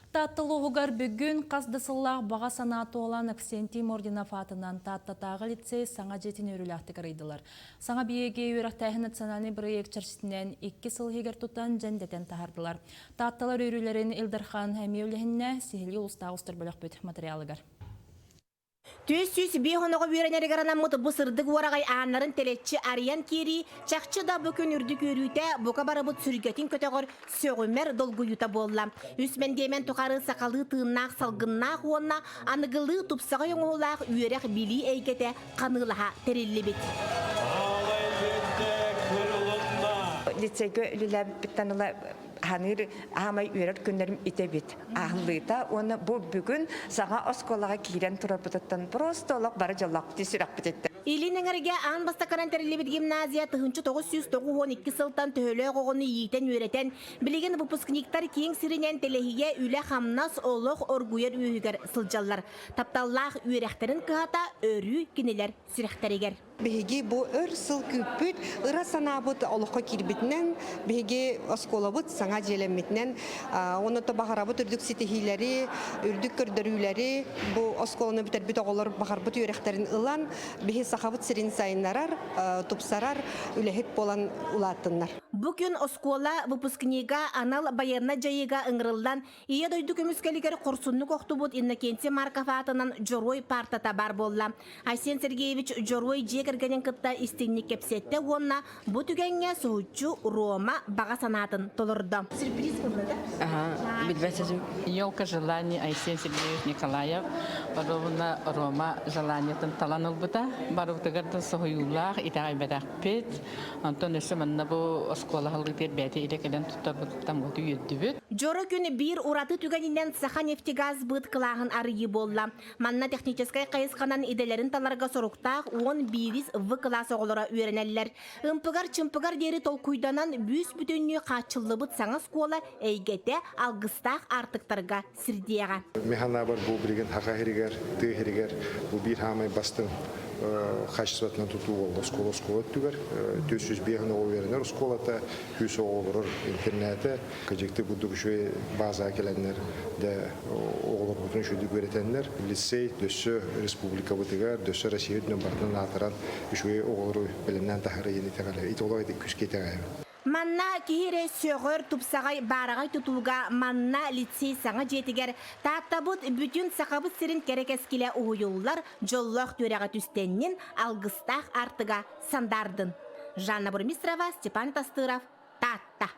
Таатта улууһугар бүгүн хас да сыллаах баҕа санаа туолан Аксентий Мординов аатынан Тааттатааҕы лицей саҥа дьиэтин үөрүүлээхтик арыйдылар. Саҥа биэги үөрэхтээһин национальнай бырайыак чэрчитинэн икки сыл иһигэр тутан дьэндэтэн таһаардылар. Таатталар үөрүүлэрин Ил Дархан эмиэ үлэһиннэ, сиһилии улуустааҕы устар бөлөхпүт материалыгар. 405 оноҕо үөрэнэригэр анаммыт бу сырдык уораҕай ааннарын тэлэччи арыйан киирии, чахчы да бу күн үрдүк үөрүүтэ бука барыбыт сүргэтин көтөҕөр сөҕүмэр долгуйуута буолла. Үс мэндиэмэн тухары сахалыы тыыннаах салгыннаах уонна аныгылыы тупсаҕай оҥоһуулаах үөрэх-билии эйгэтэ ханыылаһа тэриллибит. Лицейгэ үлэлээбиппиттэн ыла ханыыр аамай үөрэр күннэрим итэбит аһыллыыта уонна бу бүгүн саҥа оскуолаҕа киирэн турарбытыттан просто олох бары дьоллоохпут сүрэхпититтэн. Илин эҥэргэ аан бастакынан тэриллибит гимназия 1992 сылтан төһөлөөх оҕону иитэн-үөрэтэн, билигин выпускниктар киэҥ сиринэн тэлэһийэ үлэ-хамнас, олох оргуйар үөһүгэр сылдьаллар. Тапталлаах үөрэхтэрин кыһата өрүү кинилэр сүрэхтэригэр. Биһиги бу өр сыл күүппүт ыра санаабыт олоххо киирбитинэн, биһиги оскуолабыт саҥа дьиэлэммитинэн, уонна то баҕарабыт үрдүк ситиһиилэри, үрдүк көрдөрүүлэри бу оскуоланы бүтэрбит оҕолор баҕарбыт үөрэхтэрин ылан, биһи Сахабыт сирин сайыннарар, тупсарар үлэһит буолан улааттыннар. Бу күн оскуола выпускнига анал байыаннай дьайыыга ыҥырыллан Ийэ дойду көмүскэлигэр хорсуннук охтубут Иннокентий Марков аатынан Дьоруой паартата баар буолла. Айсен Сергеевич Дьоруой дьиэ кэргэнин кытта истиҥник кэпсэттэ уонна бу түгэҥҥэ соһуччу Рома баҕа санаатын толордо. Сюрприз буолла да? Ага, билбэт этим. Елка желаний Айсен Сергеевич Николаев ровно Рома желаниетын талан ылбыта. Барыбытыгар да соһуйуулаах, итэҕэйбэтэхпит. Онтон өссө манна бу оскуола аһыллыытыгар бэйэтэ илэ кэлэн туттарбытыттан уоту үөрдүбүт. Дьоро күн биир ураты түгэнинэн Саханефтегаз быт кылааһын арыйыы буолла. Манна техническэй хайысханан идэлэрин таларга соруктаах 11 В кылаас оҕолоро үөрэнэллэр. Ымпыгар-чымпыгар диэри толкуйданан бүүс-бүтүннүү хааччыллыбыт саҥа оскуола эйгэтэ алгыстаах аартыктарга сирдиэҕэ. Механабар бу билигин хаха иһигэр, тыа иһигэр бу биир хаамай бастыҥ качествотынан тутуу буолла оскуола оскуола өттүгэр 405 оҕо үөрэнэр оскуолата, күүс оҕо олорор интернатэ Кыдьыкты курдук үчүгэй базаҕа кэлэннэр да оҕолорбутун үчүгэйдик үөрэтэннэр лицей дөссө республикабытыгар, дөссө Россия үрдүнэн барытын аатыран үчүгэй оҕолору бэлэмнээн таһаарар диэн итэҕэлэ ити олох күүскэ итэҕэйэбин. Манна киһи эрэ сөҕөр, тупсаҕай, баараҕай тутууга манна лицей саҥа дьиэтигэр Тааттабыт бүтүн Сахабыт сирин кэрэ кэскилэ уһуйуллар дьоллоох түөрэҕэ түстэннин, алгыстаах аартыга сандаардын. Жанна Бурмистрова, Степан Тастыров, Таатта.